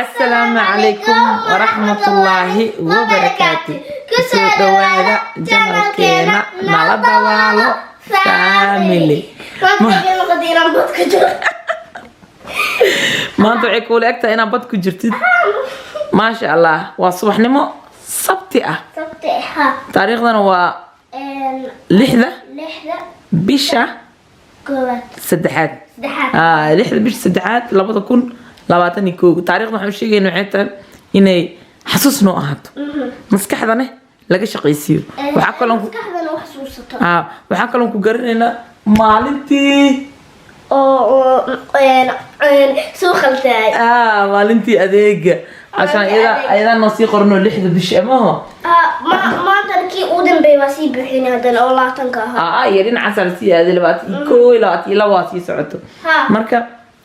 Asalaamu calaykum waraxmatullaahi wabarakaatu. Kusoo dhawaada channelkeena Nala Dabaalo Family. Maanta waxay kuula egtahay inaad bad ku jirtid. Maasha Allah, waa subaxnimo Sabti ah, taariikhdana waa 6-da 6-da bisha koowaad saddexaad. Saddexaad. 6-da bisha saddexaad 2021. Taariikhda waxaan u sheegayna waxay tahay inay xasuus noo ahaato, maskaxdane laga shaqaysiiyo. Waxaa kaloon Maskaxdana wax xasuusato. Waxaa kaloon ku garanaynaa maalintii oo soo khaldaay. Maalintii adeega cashaan. Maalintii iyada adeega. Ayadaa noo sii qorno 6-da bisha amaho. Maantana kii ugu dambeeyay waa sii buuxinay haddana oo 20-ka ahaa. Iyo dhinacaasaa lasii aaday, 21 iyo 22 waa sii socoto. Marka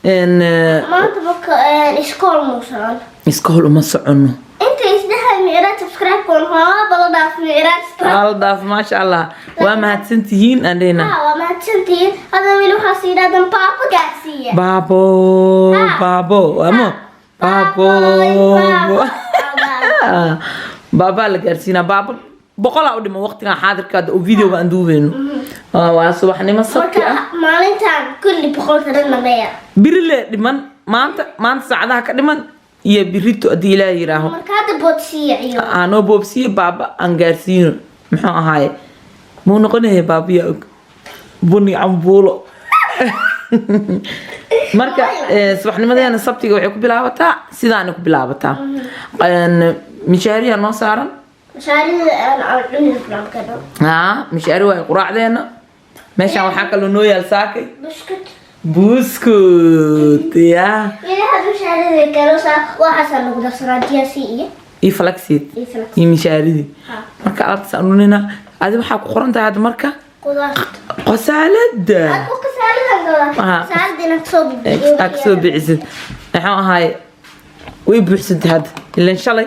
Maanta marka iskool muu socon. Iskool uma socono. Inta isdhahay micraad subscribe koon waa bala dhaaf micraad. Aldaaf, maasha Allah, waa mahadsantihiin aan dhehna. Waa mahadsantihiin. Hadda weli waxaa sii dhahdan baaba gaarsiiya. Baabo. Baabo amo baabo. Baabaa la gaarsiinaa. Baabo 100-aa u dhima waqtigan xaadirka hadda oo videoga aan duubeyno. Waa subaxnimo Sabti Marka ah. maalintan kulli 100-ka dhan dhameeya. Biri le dhiman maanta, maanta saacadaha ka dhiman iyo birito haddii Ilaah yiraaho. Marka hadda boodsiiya iyo Aanoo boobsiye baaba aan gaarsiino. Muxuu ahaaye, muu noqonaya baabiya og buni cambuulo. Marka subaxnimadeena Sabtiga waxay ku bilaabataa sidaanay ku bilaabataa. Mishaariyaa noo saaran. Mashaarida aan cuni rabnaa marka dhan. Haa, mishaari waay quraacdeena. Meeshaan waxaa kaloo noo yaal saakay Buskut. Buskut ya. Weli hadda mashaarida kalo saa waxaasaa lagu darsanaa diyaasi iyo iyo flaxseed. Iyo flax. Iyo mishaaridii. Marka alaabtaas aan unina, adi waxaa ku qoran tahay hadda marka Qudaarta. Qasaalada. Aad ku qasaaladan gala. Qasaalada inaad kasoo bixiyo. Aa kasoo bixisid. Maxuu ahaay, way buuxsantay hadda ilan shalay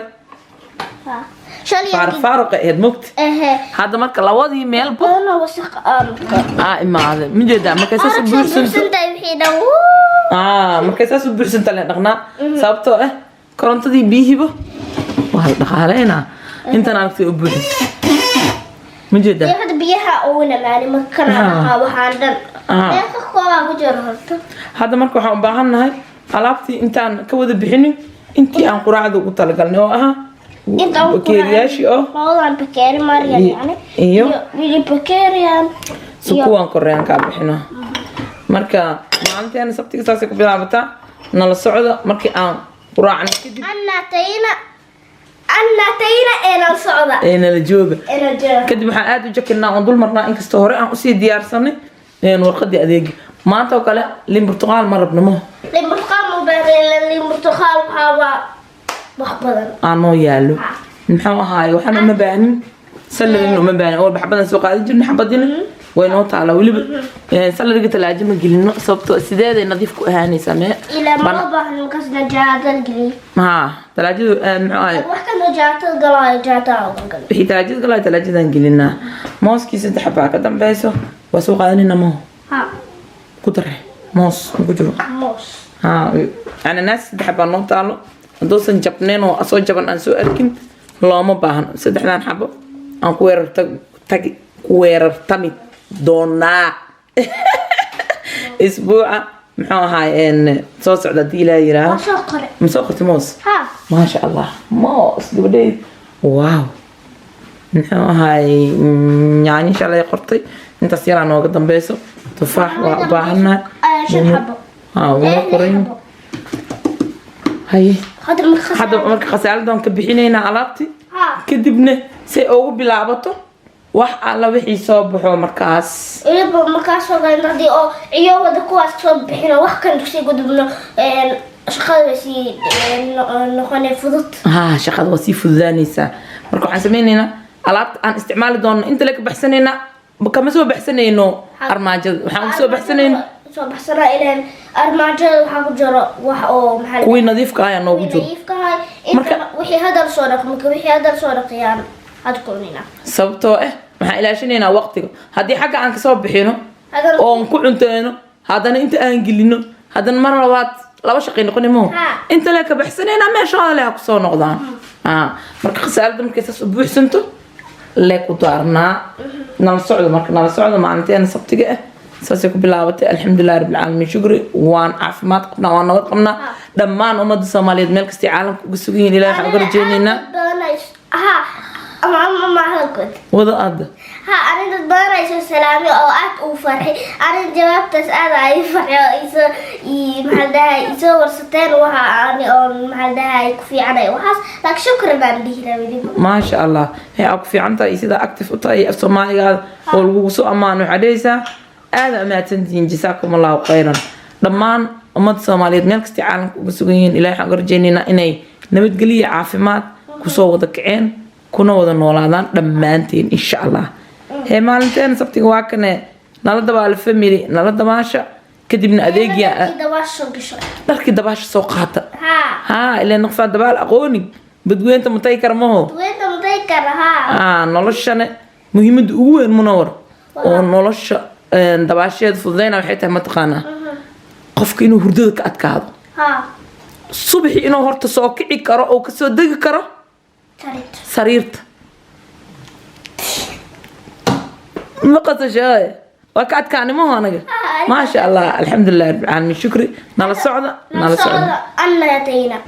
Shalay. Faaruq ahayd mogta. Ehe. Hadda marka labadii meelba Badanoo wasaq ah marka. Aa imaaday mijeedaa markay saas u Aragta buuxsanto. Buuxsantahay wixii dhan. Markay saas u buuxsanta leen dhaqnaa, sababtoo ah korontadii biyihiiba waa la dhaqaaleynaa intan aragtay u buuxin mijeedaa. Dee hadda biyaha ugu namaani marka kana dhaqaa waxaan dhan. Meeqa koobaa ku jira horta? Hadda marka waxaan u baahan nahay alaabtii intaan ka wada bixinin intii aan quraacda ugu talagalnay oo ahaa Inta ugu bakeeriyaashii oo labadan bakeeri Marian yani iyo iyo bakeeriyan. Si kuwaan koreeyaan kaa bixino. Marka maalinteena Sabtiga saasay ku bilaabataa. Nala socda markii aan quraacno kadib. Annatayna annatayna ee socda. Ee nala jooga. Ee jooga. Kadib waxaan aada u jakinaa oon dul marnaa, inkastoo hore aan usii diyaarsanay warqadii adeega. Maanta oo kale liin burtuqaal ma rabno mo. Liin burtuqaal ma baahnay. Liin burtuqaal waxaa waa wax badan. Aan noo yaalo. Muxuu ahaaye, waxaan uma baahnin, saladina uma baahnin oo xabadan soo qaadan jirna, xabadina way noo taalaa weliba. Saladiga talaajo ma gelino, sababtoo sideeday nadiif ku ahaanaysaa mee. Ilaa ma baahno markaas najaadad geliyo. Haa, talaajadu muxuu ahaaye. Wax ka najaadad galaayo jaadaa uga gal. Wixii talaajada galaayo talaajadaan gelinaa. Mooskii saddex xabaa ka dambeyso waa soo qaadanayna maho. Ku dare moos ma ku jiro? Moos. Haa, cananaas saddex xabaa noo taalo. Hadduusan jabnayn oo asoo jaban aan soo arkin, looma baahno. Saddexdan xabo aan ku weerarta tagi ku weerartami doonaa isbuuca muxuu ahaay soo socda haddii Ilaah yiraaho. Waa soo qore. Ma soo qortay moos? Ha. Maasha Allah, moos gabadheyd, wow. Muxuu ahaay, yaanyo shalay qortay, intaas yaraa nooga dambeyso. Tufaax waa u baahannahay. Shan xabo. Haa, wuu Lix qoray. xabo. Haye. Hadda marka Hadda marka khasaaladan ka bixinaynaa alaabtii. Kadibna say ugu bilaabato wax alla wixii soo baxo markaas. Weliba markaas soo galan haddii oo ciyo wada kuwaas soo bixino, wax kan dugsiga gudubno, shaqada way sii noqonay fudud. Haa, shaqada waa sii fududaanaysaa. Marka waxaan sameynaynaa alaabta aan isticmaali doonno inta le ka baxsanaynaa. Kama soo baxsanayno armaajada, waxaan uga soo baxsanayno Soo baxsanaa ilaan armaajada waxaa ku jiro wax oo maxaa Kuwii nadiifka ayaa noogu jiro. Nadiifka ahay inta wixii hadal soo dhaq, marka wixii hadal soo dhaqayaan had kulnina. Sababtoo ah maxaan ilaashinaynaa waqtiga. Haddii xagga aan kasoo bixino oon ku cunteyno, haddana inta aan gelino, haddana mar labaad laba shaqay noqoni maho. Inta le ka baxsanaynaa, meeshooda le ha kusoo noqdaan. Marka khasaalada markay saas u buuxsanto le ku daarnaa. Nala socdo, marka nala socdo. Maalinteena sabtiga ah saasay ku bilaabatay. Alxamdulilahi rabbilcaalamiin, shukri. Waan caafimaad qabnaa, waan nabad qabnaa. Dhammaan ummadda Soomaaliyeed meel kastay caalamka uga sugan yihiin, Ilahi waxaan uga rajeynaynaa. Ha, ama ama ma hadalkood. Wada aada. Ha, arin dad badan ay soo salaamay oo aad ugu farxay. Arin jawaabtaas aad ay farxay oo isoo maxaa la dhahay, isoo warsateen waxa aan oo maxaa la dhahay ku fiicanay waxaas, laakiin shukran baan dhihi rabay. Maasha Allah, waxay aa ku fiican tahay iyo sidaa active u tahay iyo af Soomaaligaada oo lagugu soo ammaano. Waxaa dhehaysaa aada ammaadsantihiin, jasaakum Allahu khayran. Dhammaan ummadda Soomaaliyeed meel kastay caalamka uga sugan yihiin, Ilahi waxaan uga rajeynaynaa inay nabadgelyo iyo caafimaad kusoo wada kaceen kuna wada noolaadaan dhammaanteen, insha Allah. Hee, maalinteena sabtiga waa kane. Nala dabaalo family, nala dabaasha, kadibna adeegya. Dabaasho gasho. Dharkii dabaasha soo qaata. Ha. Haa, ileen naqfaa dabaal aqoonin badweynta matay kara maho. Weynta maday kara, ha. Noloshana muhiimadda ugu weyn, Munawar, oo nolosha dabaasheeda fududeyna waxay tahay, mataqaanaa, qofka inuu hurdada ka adkaado. Ha. Subaxii inuu horta soo kici karo oo kasoo degi karo tarit sariirta. Ma qasashay? Waa ka adkaanimaho anaga. Maasha Allah, alxamdulilah rabbilcaalamiin, shukri. Nala socda, nala socda. Anna tayna.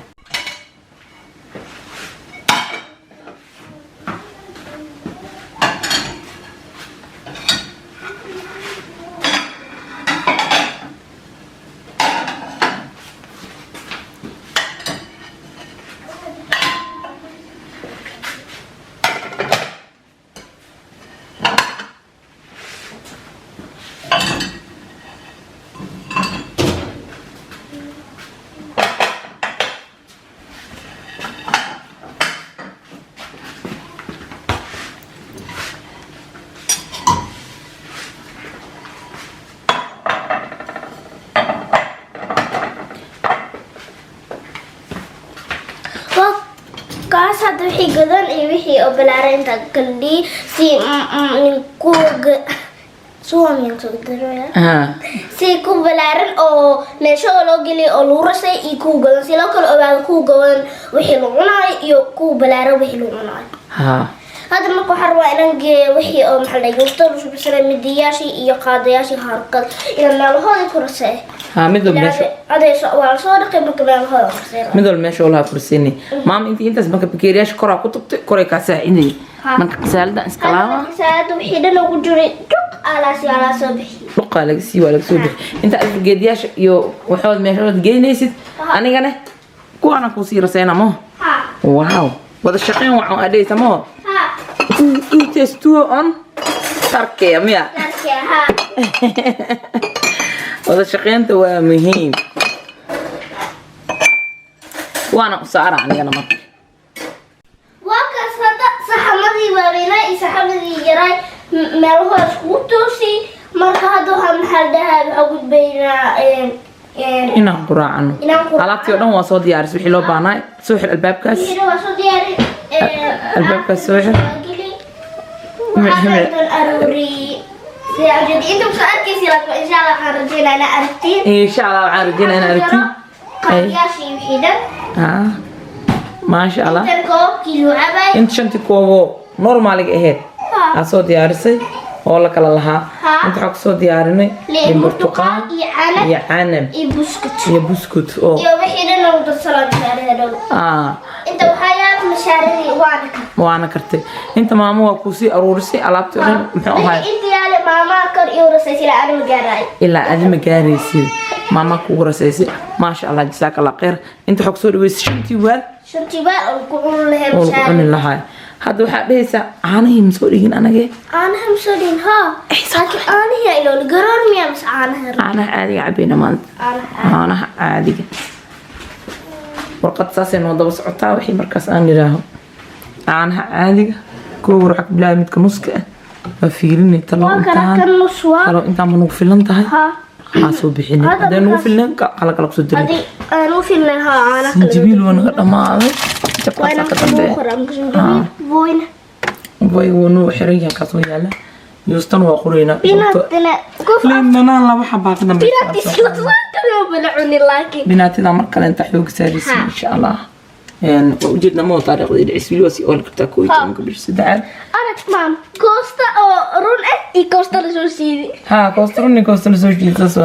Waa kaas. Hadda wixii gadan iyo wixii oo balaaran inta kaldhii si kuwa suwan soo daraya si ku balaaran oo meesha oo loo geliyay oo lagu rasay iyo kuwa gadan, si loo kala ogaado kuwa gadan wixii lagu cunaayo iyo kuwa balaaran wixii lagu cunaayo. Hadda marka waxaan rabaa inaan geeyo wixii oo maxaa la dhahay yuufta lagu shubsanay, midiyaashii iyo qaadayaashii harkad, inaan meelahoodii ku rasay. Haa, mid walba meesha. Adayso waa lasoo dhaqay, marka meelahooda ku rasay. Mid walba meesha olaha fursiinay, maama. Intii intaas marka bakeeriyaasha koraa ku tubtay, koray kaa saacidayay. Marka qasaalada iska laaba. Saada wixii dhan ugu jiray juq alaasi alaa soo bixiyay. Dhuqaa laga sii, waa laga soo bixi. Inta aad fargeediyaasha iyo waxood meeshood geynaysid, anigane kuwaana kuusii rasayna maho. Ha. Wow, wada shaqeyn wacan adhaysa maho. Ha. Two test two on tarkeya miya? Darkee, ha. Wada shaqeynta waa muhiim. Waana u saara anigana marka. Waa kaas. Hadda saxamadii waaweynaa iyo saxamadii yaray meelahooda iskugu toosi. Marka hadda waxaa maxaa la dhahaa, waxaa gudbaynaa Inaan quraacano. Inaan quraacano. Alaabtii oo dhan waa soo diyaaris wixii loo baahnaa. Soo xir albaabkaas. Wixii waa soo diyaari. Albaabkaas soo xir. Waxaa aruuriyey sida ujeedi inta kusoo arkaysi, laakiin insha Allah waxaan rajeynaa inaa aragtiin. Insha Allah waxaan rajeynaa inaan aragtiin. Qaadiyaashii wixii dhan. Maasha Allah. Intan koobkii loo cabay. Inta shantii kooboo normaaliga ahayd aa soo diyaarisay oo la kala lahaa. Inta waxaa kusoo diyaarinay liin liin burtuqaal burtuqaal iyo canab iyo canab iyo buskut iyo buskut oo iyo wixii dhan lagu darsanaa mashaarida dhow. Inta waxaa yaala mashaaridii waana ka Waana kartay. Inta maamo waa kuusii aruurisay alaabtii oo dhan, muxuu ahaay. Inta yaala maamaa kor iyo rasay sila aan ma gaaraay. Ilaa adi ma gaaraysid, maama kugu rasaysay. Maasha Allah, jazaaka Allah khayr. Inta waxaa kusoo dhaweysay shantii waal shantii baa oo ku cuni lahayn oo lagu cuni mashaarida. Lahaa hadda waxaa dhehaysaa caanihii ma soo dhigin anage. Caanaha ma soo dhigin, haa, laakiin caanihii ilooli garoor miyaa mise caanaha? Caanaha caadiga cabayna maanta. Caanaha. Caanaha caadiga. Warqad saasay noo daba socotaa. Wixii markaas aan yidhaaho caanaha caadiga, kuwa war waxaa ku bilaabay midka nuska ah. Waa fiirinay talo Waa kana intaan kan nus waa. Talo intaan ma nagu filan tahay? Haa. Ha soo bixinin. Hadda Haddee nugu markaas- filneen, kala kala kusoo diray. Adi aan u filnay, haa, caanaha kale. Sinjibiil waa naga dhamaaday. Waa Jabkaasaa inaan ka dambeeya. qoraa marka sinjibiil voyna. Way wuu xiran yahay, kaas waa yaala. Yuustan waa qoraynaa. Binatina qof. Liin dhanaan laba xabaa ka dambeeya. Binatis la soo kale bala cuni laakiin. Binaatida mar kale inta xoog saaraysa, Ha. insha Allah. Waa ujeedna ma taariikhda dhicis wili waa sii ooli kartaa 11-ka bisha saddexaad. Arag maam, koosta oo run ah iyo koosta la soo siiyay. Ha, koostaruni, koosta lasoo jiidas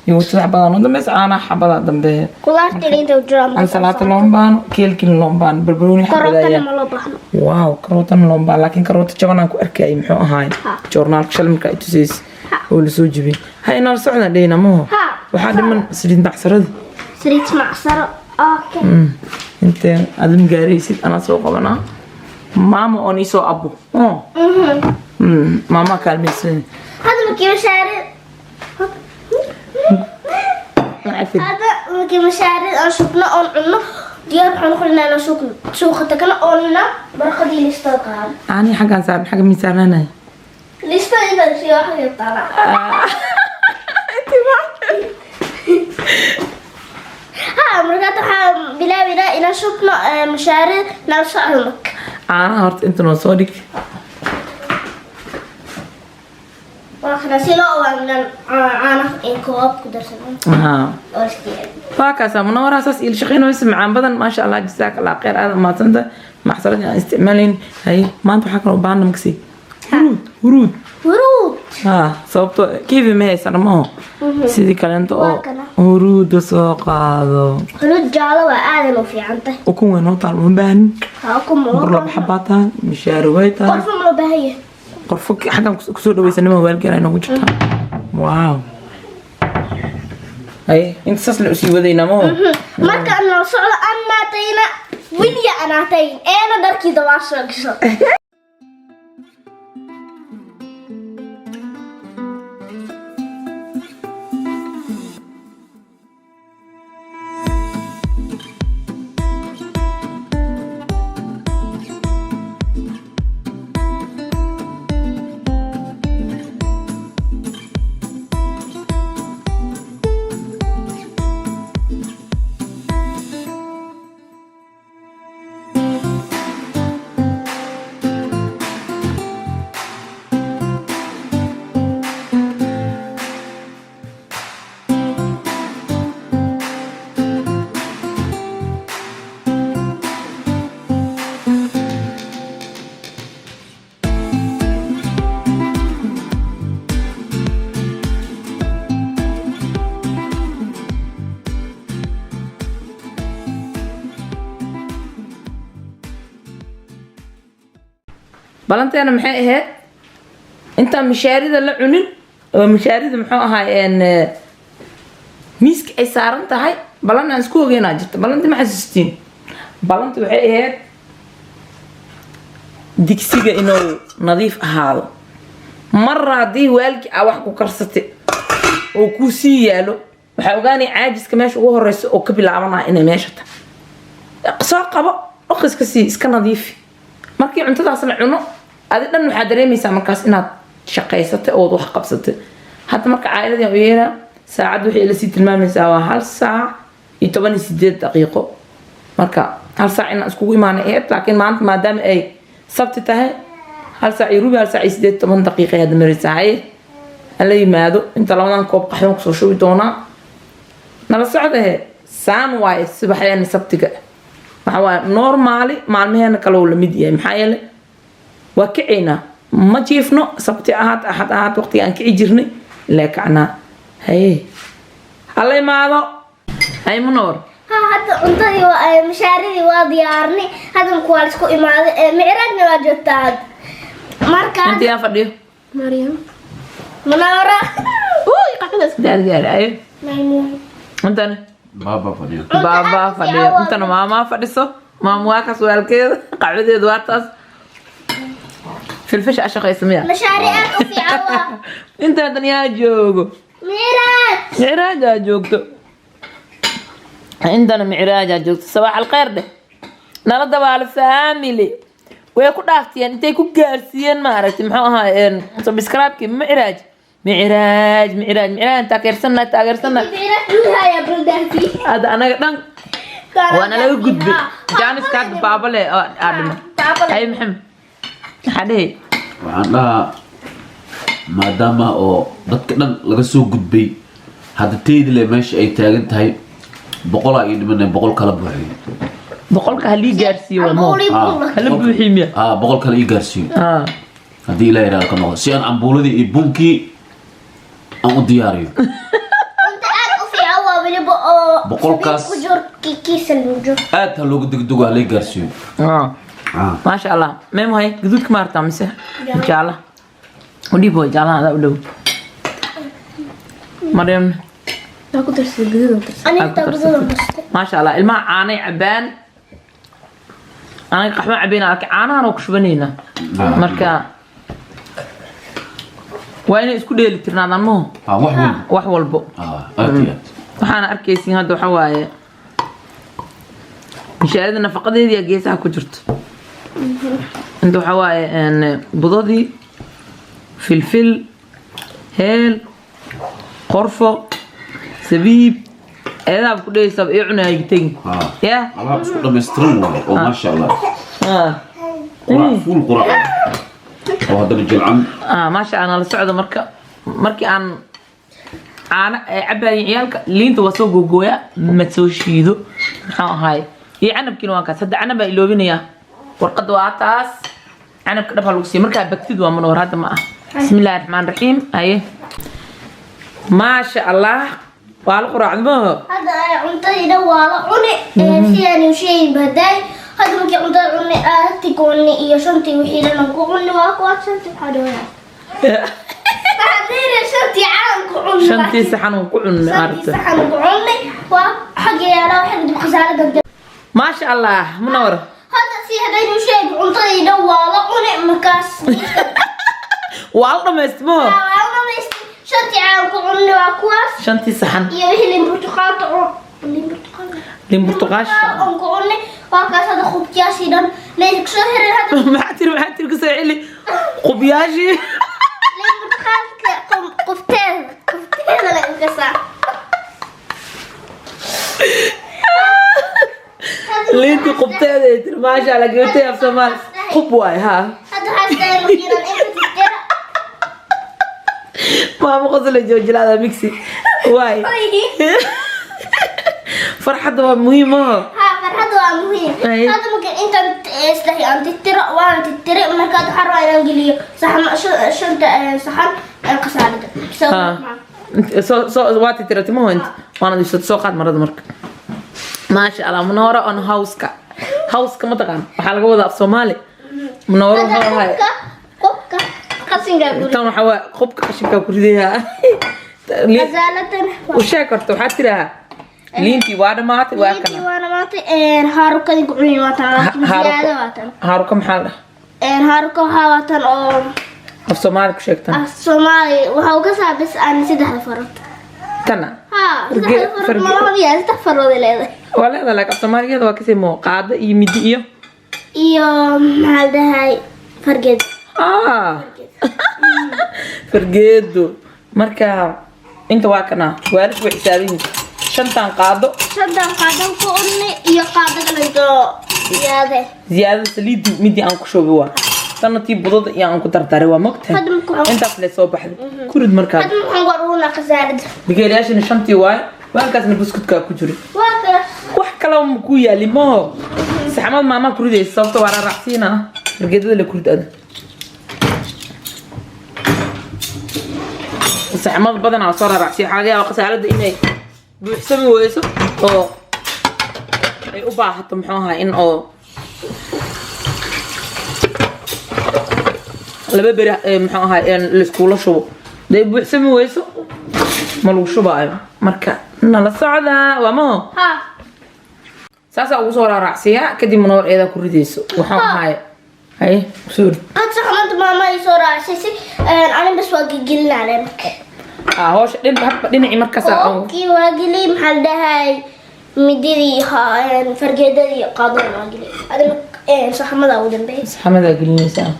iyo saddex badan oo dambeysa, caanaha xabadaa dambeeya. Khudaarta inta jira. Ansalaata looma baahno, keelkina looma baahno, barbarooni Karootana xabadaaya. ma loo baahno. Wow, karootana looma baahno, laakiin karoota jabanaan ku arkayay, muxuu ahaay, Ha. joornaalka shalay markaa i tusays oo lasoo jibiyey. Ha, inaan socdaan dhehina maho. Ha. Waxaa dhiman saliid macsarada. Saliid macsaro, okay. Inteen adin gaaraysid anaa soo qabanaa, maama oon iisoo abo. Oh. Maamaa kaalmaysan. Hadda markii mashaari Macafid. Hadda markii mashaari aan shubno oon cunno, diyaar waxaan noqonaynaa inaan suuqa tagno oonna barqadii listada qaado. Caanihi xaggaan saaran, xagga mii saarnaanay. Listada intaad sii wax ka taala. Ha, markaad waxaan bilaabaynaa inaan shubno mashaari, nala socdo marka. Caanaha horta inta noo soo dhig. Waa kana si loo ogaado inaan caanaha in koob ku darsano oo iska. Waa kaasaa Munawara, saas iil shaqeynaysa macaan badan, maasha Allah, jazaak Allah khayr, aad mahadsantahay. Macsaradii aan isticmaalayn. Hay, maanta waxaa kaloo u baahan makasi huruud, huruud. Huruud. Ha, sababtoo kiifi ma haysana maho, sidii kaleento oo Waa kana. Huruuda soo qaado. Huruud jaalo waa aadan u fiican tahay. Ukun way noo taal, uma baahnin. Ha, ukun ma loo Bur laba baahna. xabaa tahay, mishaari way tahay. Qorfo ma loo baahan yahay? Qorfo xaggan kusoo dhaweysa nima waalgeena inoogu jirtaa. Wow, haye, inta saas la usii wadaynaa maho. Marka nala socdo anaatayna wiliya anaatayn eena dharkii dabaasha gasho. Balanteena maxay ahayd? Intaan mishaarida la cunin oo mishaarida, muxuu ahaay, miiska ay saaran tahay, balan aan isku ogeynaa jirta. Balanti ma xasuustiin? Balanti waxay ahayd digsiga inuu nadiif ahaado. Mar haddii waalki aa wax ku karsatay oo kuu sii yaalo, waxaa ogaanaya caajiska meesha ugu horeysa oo ka bilaabanaya inay meesha tahay. Soo qabo, dhaq, iska sii, iska nadiifi. Markii cuntadaas la cuno, adi dhan waxaa dareemaysaa markaas inaad shaqaysatay ood wax qabsatay. Hadda marka caa'iladii u yeeraa, saacad waxay ila sii tilmaamaysaa waa 1 saac iyo 18 daqiiqo. Marka 1 saac inaan iskugu imaanay ahayd, laakiin maanta maadaama ay Sabti tahay, 1 saac iyo rubi, 1 saac iyo 18 daqiiqa hadda maraysaa. Haye, hala yimaado. Inta labadan koob qaxwoon kusoo shubi doonaa, nala socdahe. Saan waaye subaxdeena Sabtiga. Waxa waaye normally maalmaheena kale uu la mid yahay, maxaa yeelay waa kacaynaa, ma jiifno. Sabti ahaat, Axad ahaat, waqtiga aan kici jirnay ilaa kacnaa. Haye, hala imaado. Haye, Munawar. Ha, hadda cuntadii mashaaridii waa diyaarnay. Hadda marka waa la isku imaaday, Micraajna waa joogtaa hadda. Marka Inta yaa fadhiyo? Maryam Munawara. Uy, qaxwada isku diyaar diyaar. Haye. Maymuun. Intana? Baaba fadhiyo. Baabaa fadhiyo, intana maamaa fadhiso. Maama waa kaas, waalkeeda qaxwadeedu waa taas. Filfisha a shaqaysa miya? Mashaari aad u fiican waa. Inta hadan yaa joogo? Micraaj. Micraajaa joogto, intana Micraajaa joogto. Sabaax alkhayr dheh, nala dabaalo. Family way ku dhaaftiyeen, intay ku gaarsiiyeen, ma aragtay, muxuu ahaa, subscribe-kii Micraaj. Micraaj, Micraaj, Micraaj, taageersannahay, taageersannahay. Hadda anaga dhan waana laga gudbay jaaniska. Hadda baabale oo aa dhima. Hay Maxamed, maxaa dhihi? Waxaan dhahaa, maadaama oo dadka dhan laga soo gudbay, hadda teydile meesha ay taagan tahay 100-aa ii dhimanay, 100 kala buuxiyo. 100-ka halii gaarsiiyo waa moo hala buuxiyo miya? Ah, 100 kale ii gaarsiiyo. Ah. Haddii Ilaah yidhahdo ka noqdo, si aan cambuuladii iyo bunkii aan u diyaariyo. Cunto aad u fiican waa weliba oo 100-kaas ku jiro kiisa lagu jiro. Aad ha looga degdego, ha lay gaarsiiyo. Ah. Ah. Maasha Allah. Meemo, hay, gaduudka ma hartaa mise jaala u dhiib? Way jaalaha adaa u dhow, Maryam. Aniga taa guduud aan darsatay. Maasha Allah, ilmaha caanay cabaan, anaga qaxwo cabayna, laakiin caanahan oo ku shubanaynaa. Marka waa inay isku dheeli tirnaadaan maho? Ah, wax walba. Wax walbo. Ah, aad iyo aad. Waxaana arkaysiin hadda waxa waaye mishaarada nafaqadeedii geesaha ku jirto. Inta waxaa waaye budadii, filfil, heel, qorfo, sabiib, eedaaba ku dhehaysaaba ii cunaya tegin. Ah. Ya. Alaab isku dhammaystiran waaye oo maasha Allah. Ah. Quraac fuul, quraac oo haddana jilcan. Ah, maasha Allah. Nala socda. Marka markii aan caano ay cabaayeen ciyaalka, liinta waa soo googooya, ma soo shiido. Muxuu ahaay, iyo canabkiina waa kaas. Hadda canab baa iloobinayaa, warqadda waa taas. Canabka dhab ha lagu siiyo markaa bagtid waa manoor. Hadda ma ah. Bismi Illaahi Raxmaan Raxiim. Haye, maasha Allah, waa la quraacda maho? Hadda ay cuntadii dhan waa la cuni sidaan u sheegi baday. Hadda markii cuntada cuni aati gooni iyo shantii wixii dhan aan ku cuni, waa kuwa shantii. Waxaa dhawaa, waxaa dheere shantii caan ku cuni. Shantii saxan uu ku cunay. Shantii aragta saxan ku cuni waa xagga yaala waxay dib khasaalada. Maasha Allah, Munawar. Hadda si haddaynu sheegi cuntadii dhan waa la cuni markaas. Waa la dhamaystay maho? Waa la dhamaystay. Shantii caan ku cuni waa kuwaas. Shantii saxan. Iyo wixii liin burtuqaalta liin burtuqaal. Liin burtuqaash. Aan ku cunay waa kaas. Hadda khubtiyaashii dhan meesha kusoo xiray hadda. Maxaa tiri? Maxaa tiri? Kusoo celi qubyaashii. Liin burtuqaalka qufteeda qufteeda la inkasaa. Liintii qubteeda ay tiri. Maasha Allah, gabatay af Soomaali qub waay ha. Hadda waxaa isdhahay makiinan inta tijara. Maama qosla joojilaada mixi waay. Farxadda waa muhiim oo. Ha, farxadda waa muhiim. Ay. Hadda marka intaan isdahay aan titiro, waan titiri. Markaad waxaa rabaa inaan geliyo saxan shanta saxan qasaalada. Ha. Soo soo waa titirati maho? Inta waana iibsata. Soo qaad marada marka. Maasha Allah, Munawara on houseka. Houseka ma taqaan? Waxaa laga wadaa af Soomaali Munawara Hadda wuxuu ahay qubka qubka qashinka guri. Tan waxaa waa qubka qashinka ku ridayaa. Qasaaladan. U sheeg horta, waxaad tirahaa liintii waa dhamaatay, waa liintii kana. Waana maantay haarukadii ku cuni waa tan, laakiin ziyaado waa tan. Haaruka maxaa la dhahaa? Haaruka waxaa waa tan oo af Soomaali ku sheegtan. Af Soomaali waxa uu ka saabis aan saddexda farood. Tana. Ha, saddexda farood ma laha, saddex farood ay leedahay. Waa leedahay, laakiin af Soomaaligeeda waa kasii moo qaado iyo midi iyo iyo maxaa la dhahay, fargeed. Ah, fargeedo. Marka inta waa kana, waalidku way xisaaban yihiin shantan qaado. Shantan qaadan ku cunni iyo qaado kaleeto ziyaade. Ziyaadada saliidii midii aan ku shubay waa tanna, tii budada iyo aan ku dardaray waa mogtahay. Hadda marka Intaas lee soo baxday kurid markaa. Hadda waxaan ku aruurnaa khasaalada. Bikeeriyaashana shantii waaye, waalkaasna buskudkaa ku jira. Waa kaas. Wax kalaba ma ku yaali maho? Saxmad maamaa ku ridaysa, sababta waa raaracsiina. Fargeedada la kurid ada. Saxmad badanaa soo raaracsiya. Waxaa laga yaabaa khasaalada inay buuxsami weyso oo ay u baahato muxuu ahaa in oo laba beri muxuu ahaa in laiskuula shubo. Dee buuxsami weyso ma lagu shubaayo. Marka nala socdaa waa maho? Ha. Saasaa ugu soo raaracsiyaa, kadib Munawar eedaa ku ridayso waxaan ahaay. Haye, soo rid. Hadda saxmada maama ay soo raacsisay, ani bas waa gegelinaa marka. Ah, hawsha dhin hadba dhinacii markaas Koobkii waa geliyey, maxaa la dhahay, mididii, fargeedadii, qaadada waa geliyey. Adina saxmada ugu dambeeyay. Saxamadaa gelinaysaa,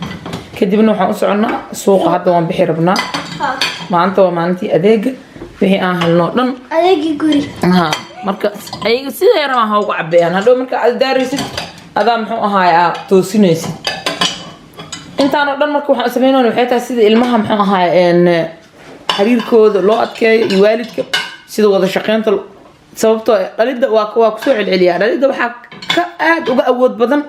kadibna waxaan u soconnaa suuqa. Hadda waan bixi rabnaa. Ha. Maanta waa maalintii adeega, wixii aan helno o dhan. Adeegii guri. Ha, marka ayaga siday rabaan ha ugu cabeeyaan. Hadhow marka aad daaraysid, adaa muxuu ahaay aa toosinaysid intaan oo dhan. Marka waxaan sameynayna waxay tahay sida ilmaha, muxuu ahaay, xiriirkooda loo adkeeyo iyo waalidka sida wada shaqeynta. Sababtoo ah dhalidda waa kusoo celceliyaa, dhalidda waxaa ka aad uga awood badan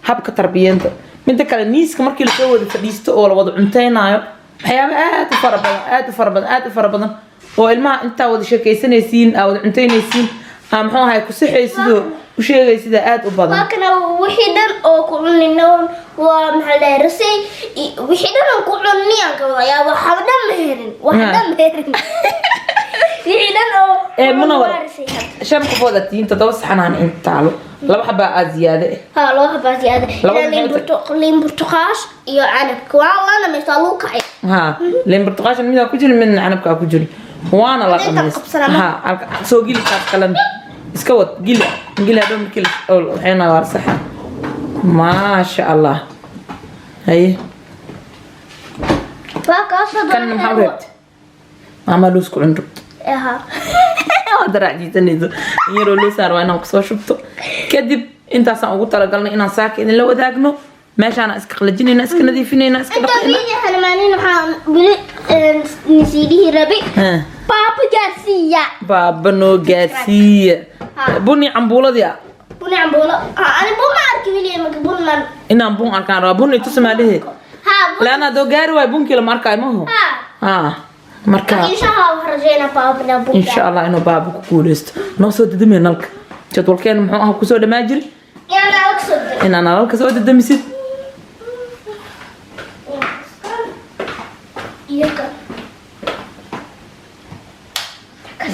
habka tarbiyeenta. Midda kale, miiska markii lasoo wada fadhiisto oo la wada cunteynaayo, waxyaaba aad u fara badan, aad u fara badan, aad u fara badan oo ilmaha intaa wada sheekaysanaysiin, aa wada cunteynaysiin, aa muxuu ahaay ku sixaysidoo u sheegaysida aad u badan. Waa kana wixii dhan oo ku cunino, waa maxaa la rasay, wixii dhan oo ku cunni aan ka wadayaa. Waxa dhan ma herin, wax dhan ma herin, wixii dhan oo Ee, Munawar. waa rasay hadda. Shan qofood aad tihiin, toddoba saxanaan inta taalo, laba xabaa aad ziyaade ah. Ha, loo habaa ziyaada. Laba Ilaa liin maxay? Liin burtuqaash iyo canabka waa lana meesha lagu kacay. Ha, liin burtuqaashan midaa ku jirin, midna canabkaa ku jirin, waana la Inta dhamaystay. qabsana ma- Ha, soo geli kaas kalena, iska wad, geli geli. Hadhow markii waxayna waa saxa, maasha Allah. Haye. Waa kaas hadda. Kan maxaa u reebtay? Maamaa loos ku cun rabto? Ha. Waad raacjiisanayso in yaroo loo saar, waa inaan kusoo shubto. Kadib intaasaan ugu talagalnay inaan saaka idinla wadaagno. Meeshaana iska qalajinayna, iska nadiifinayna, iska Inta dhaqayna. Video halmaanin waxaan weli nisiidhihi rabi. Baaba gaarsiiya. Baaba noo gaarsiiya. Ha. Buni cambuuladii ah. Buni cambuulo. Ha, ani bun ma arki weli, marka bun man. Inaan bun arkaan rabaa, bun itusi maa dhihi. Ha, bun. Laana haddoo gaari waayo bunkii lama arkaayo maho. Ha. Ha, marka Insha Allah waxaan rajeynaa baaba inaa bun. Insha Allah inuu baaba ku guuleysto. Noo soo dadamiya nalka. Jadwalkeena muxuu ahaa kusoo dhamaa jiri? Inaan adag soo diro. Inaa nalalka soo dadamisid. Iyo kan.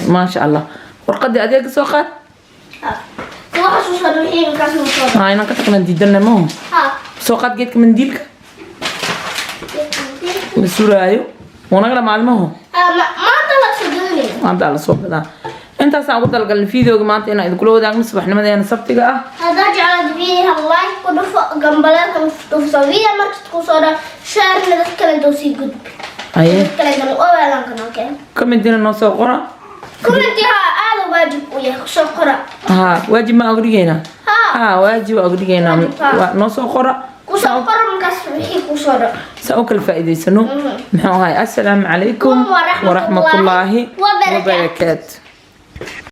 Maasha Allah, warqadii adeega soo qaad. Ha. Kuwa xasuusan wixii markaas noo soo Ha, inaan ka tagna diidana maho. Ha. Soo qaad geedka mandiilka la suraayo, wuu naga dhamaaday maho. Ha, maanta la soo gadanaya. Maanta la soo gadaa. Intaasaan ugu talagalnay videoga maanta inaan idinkula wadaagno subaxnimadeena sabtiga ah. Haddaad jeclaad video, like ku dhufo, gambaleelka dhufso, video markasta ku soo dhaco, share-na dad kale intoo sii gudbi. Aye. Dad kale intoo ogaadaan kan, okay. Commentina noo soo qora. Commenti ha, aad u waajib u yahay soo qora. Ha, waajib ma ogdhigeynaa? Ha. Ha, waajib waa ogdhigeynaa. Waajib, ha. Noo soo qora. Ku soo qora markaas wixii ku soo dhaco. Saa u kala faa'iidaysano. Muxuu ahay, assalaamu calaykum waraxmatullaahi waraxmatullaahi wabarakaatu. wabarakaatu.